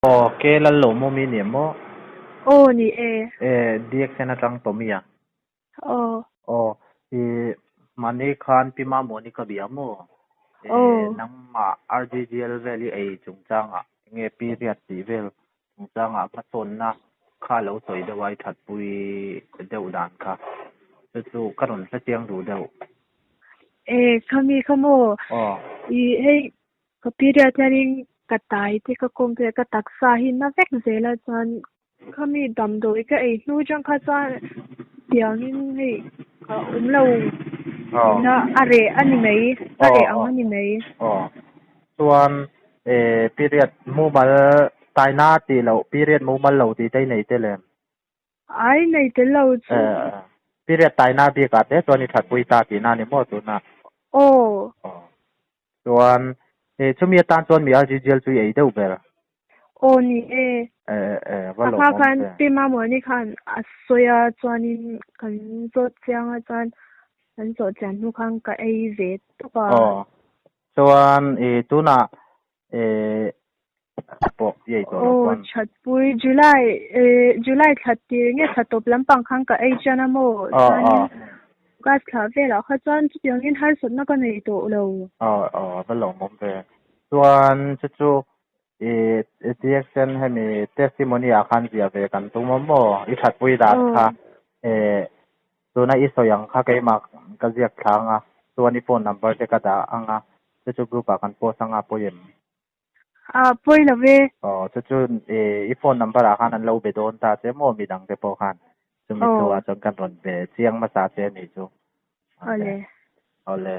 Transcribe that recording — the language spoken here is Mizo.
Aw, ke lal lo maw mi ni maw? Aw ni e. E, DXN atang Tommy a. Aw. Aw, i mahni khan Pi Mamawni ka bia maw? E, Aw. nangmah RGGL vel i ei chungchangah enge period tih vel chungchangah hmasawnna kha lo sawi deuh a i thatpui deuh dan kha. Chu chu ka rawn hre chiang duh deuh. E, khami kha maw? Aw. I hei Ka period hianin ka tai te ka kawng te ka taksa hi na vek zel a chuan khami damdawi ka ei hnu atang kha chuan tiangin hei ka awm lo na a reh a ni mai a reh ang a ni mai. Aw chuan period mumal taina tih loh period mumal lo tih te i nei tel em? Ai nei tel lo chu. Period taina bikah te chuan i thatpui ta tihna a ni maw tunah? Aw. Chuan eh chumi atan chuan mi RGGL chu i ei deuh ber. Aw ni e. Eh eh va A lawm hma awm khan ve. Pi Mamawni khan a sawi a chuanin kan zawt chiang a chuan kan zawh chian hnu khan ka ei ve tawp a. Aw chuan i tunah eh pawh i ei tawh lo Aw pawn. Thatpui July eh July thla tir nge thla tawp lampang khan ka ei chian a maw Aw aw. chuanin Gas thlah velah kha chuan chutiangin harsatna ka nei tawh lo. Aw aw a va lawmawm ve. Chuan chu chu i DXN hemi testimony ah khan ziah ve kan tum a maw? I thatpui dan kha eh tuna i sawi ang kha keimah ka ziak thla ang a, chuan i phone number te ka dah ang a, chu chu group ah kan post ang a pawi em? A pawi lo ve. Aw chu chu i phone number ah khan an lo be dawn ta che maw midang te pawh khan chumi hnuah chuan kan rawn be chiang hmasa che a nih chu. Awle. Awle.